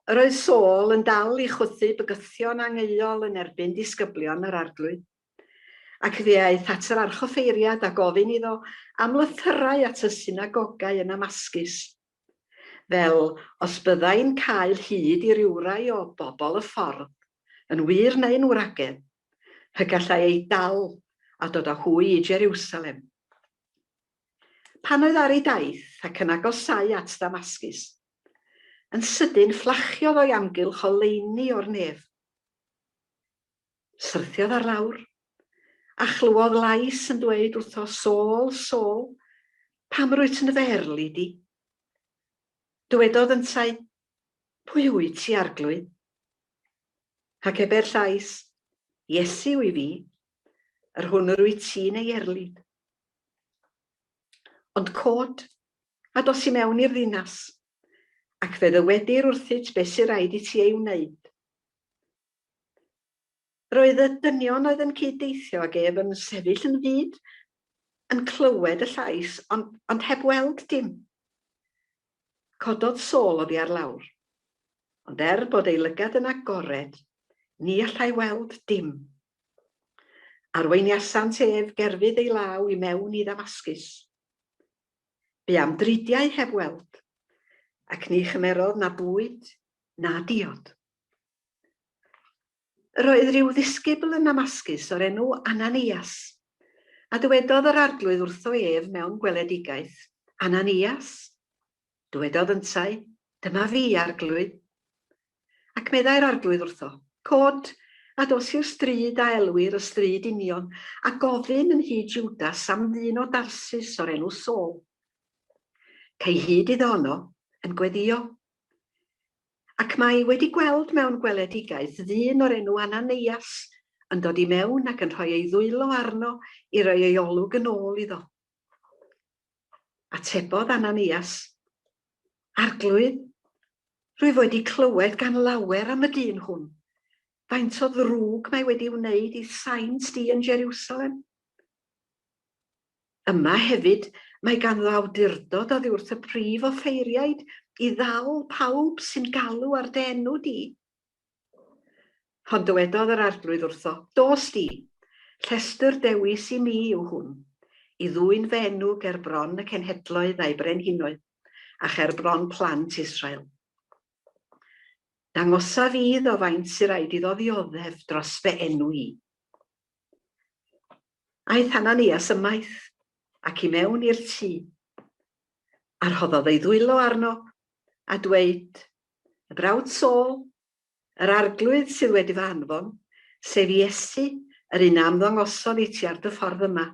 Yr oedd Saul yn dal i chwythu bygythion angeuol yn erbyn disgyblion yr Arglwydd. Ac fe aeth at yr archoffeiriad a gofyn iddo am lythyrau at y synagogau yn Namascus, fel os byddai'n cael hyd i rywrai o bobl y ffordd, yn wir neu'n wragedd, y gallai eu dal a dod â hwy i Jeriwsalem. Pan oedd ar ei daith ac yn agosáu at Ddamascus, yn sydyn fflachiodd o'i amgylch oleuni o'r nef. Syrthiodd ar lawr, a chlywodd lais yn dweud wrtho, Saul, Saul, pam rwyt yn fy erlid i? Dywedodd yntau, Pwy wyt ti, Arglwydd? Ac ebe'r llais, Iesu wyf fi, yr hwn yr wyt ti'n ei erlid. Ond cod, a dos i mewn i'r ddinas, ac fe ddywedir wrthyt beth sy'n rhaid i ti ei wneud. Roedd y dynion oedd yn cyd-deithio ag ef yn sefyll yn fud, yn clywed y llais, ond, ond heb weld dim. Cododd Saul oddi ar lawr, ond er bod ei lygad yn agored, ni allai weld dim. Arweiniasant ef gerfydd ei law i mewn i Ddamascus. Bu am dridiau heb weld, ac ni chymerodd na bwyd na diod. Yr oedd rhyw ddisgybl yn Namascus o'r enw Ananias, a dywedodd yr Arglwydd wrtho ef mewn gweledigaeth, Ananias? Dywedodd yntau, Dyma fi, Arglwydd. Ac meddai'r Arglwydd wrtho, Cod, a dos i'r stryd a elwir y Stryd Union, a gofyn yn nhŷ Jwdas am ddyn o Darsus o'r enw Saul. Cei hyd iddo yno, yn gweddïo. Ac mae wedi gweld mewn gweledigaeth ddyn o'r enw Ananias yn dod i mewn ac yn rhoi ei ddwylo arno i roi ei olwg yn ôl iddo. Atebodd Ananias, Arglwydd, rwyf wedi clywed gan lawer am y dyn hwn, faint o ddrwg mae wedi wneud i saint di yn Jeriwsalem. Yma hefyd mae ganddo awdurdod oddi wrth y prif offeiriaid i ddal pawb sy'n galw ar dy enw di. Ond dywedodd yr Arglwydd wrtho, Dos di, llestr dewis i mi yw hwn, i ddwyn fy enw ger bron y cenhedloedd a'u brenhinoedd, a cher bron plant Israel. Dangosaf iddo faint sy raid iddo ddioddef dros fy enw i. Aeth Ananias ymaith, ac i mewn i'r tŷ, a rhoddodd ei ddwylo arno, a dweud, Y brawd Saul, yr Arglwydd sydd wedi fy anfon, sef Iesu, yr un a ymddangosodd i ti ar dy ffordd yma,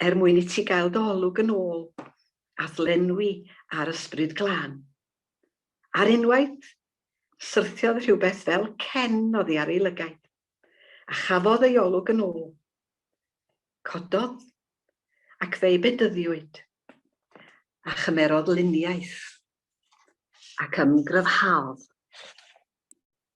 er mwyn i ti gael dy olwg yn ôl, a'th lenwi â'r Ysbryd Glân. Ar unwaith, syrthiodd rhywbeth fel cen oddi ar ei lygaid. a chafodd ei olwg yn ôl. Cododd, ac fe'i bedyddiwyd, a chymerodd luniaeth, ac ymgryfhaodd.